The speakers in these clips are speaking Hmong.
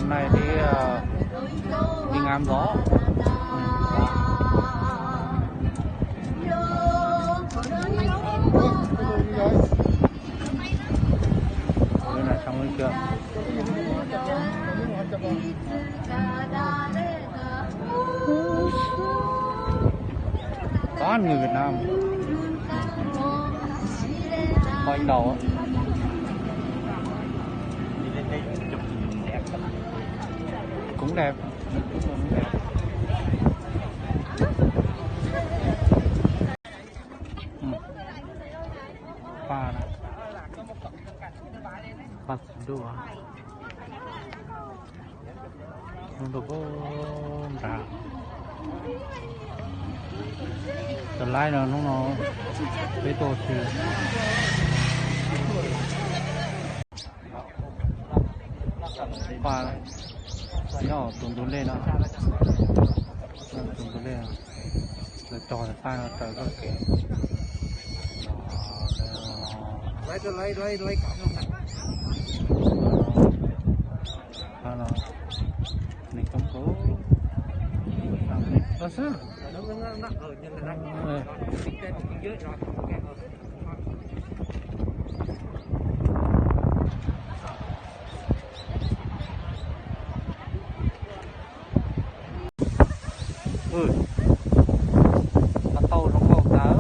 Này thì đi ngắm gió. Cái này xong rồi chưa? Có người Việt Nam. Có anh đầu á. Cũng đẹp. Cũng đẹp. Ừ. Pha nè. Pha xi dua. Hnub no kuj nrad. Cov laib no hnub no peb tuaj si. Pha nyob tus ntug dej no. Tus ntug dej no. Lawv cog cov paj no raws txoj kev. Paj no neeg coob kawg. Mas tau zoo nkauj tas,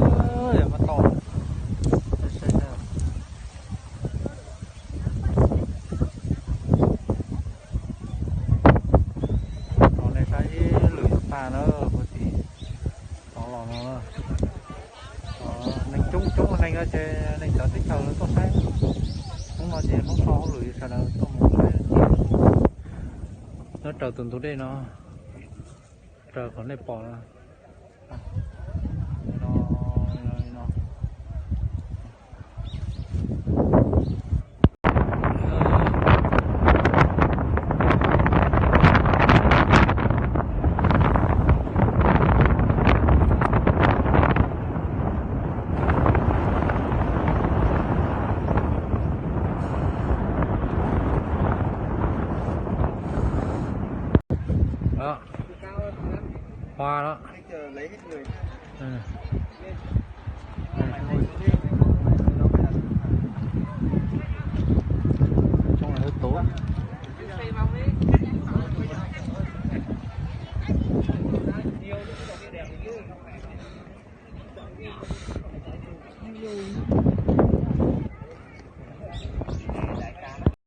mas tau. Los nej saib ib lwm yuav paj na, puag tim tod los no. Neeg coob coob neeg ces neeg cov teb chaws lawv tuaj saib. Hnub no ces hnub so hauj lwm sawv daws tuaj mus saib. Nyob raws tus ntug dej no, raws qhov nej pom no. Đó. Hoa đó.